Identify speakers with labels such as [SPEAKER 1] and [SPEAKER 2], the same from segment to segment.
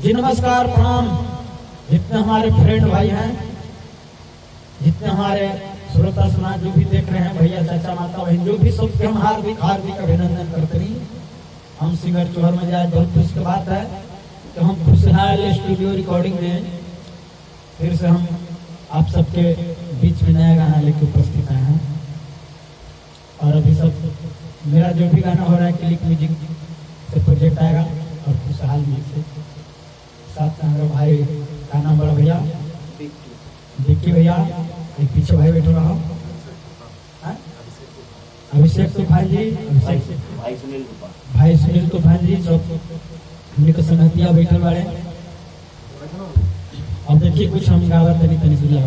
[SPEAKER 1] जी नमस्कार प्रणाम। जितने हमारे फ्रेंड भाई हैं, जितने हमारे श्रोता समाज जो भी देख रहे हैं, भैया चाचा माता बहन जो भी, सबके हम हार्दिक हार्दिक अभिनंदन करते हैं। हम सिंगर चौहर में जाए, बहुत खुश की बात है कि हम खुशहाल स्टूडियो रिकॉर्डिंग में फिर से हम आप सबके बीच में नया गाना लेके उपस्थित आए हैं। और अभी सब मेरा जो भी गाना हो रहा है क्लिक म्यूजिक से प्रोजेक्ट आएगा और खुशहाल म्यूजिक से साथ में हमारे भाई का नाम बड़ा भैया विक्की भैया, एक पीछे भाई बैठो रहा अभिषेक तूफान जी, भाई सुनील तूफान जी, सब हमने को संगतिया बैठल वाले। अब देखिए कुछ हम गावा तनी तनी सुना।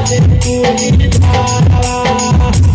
[SPEAKER 1] दे पूरी धारा।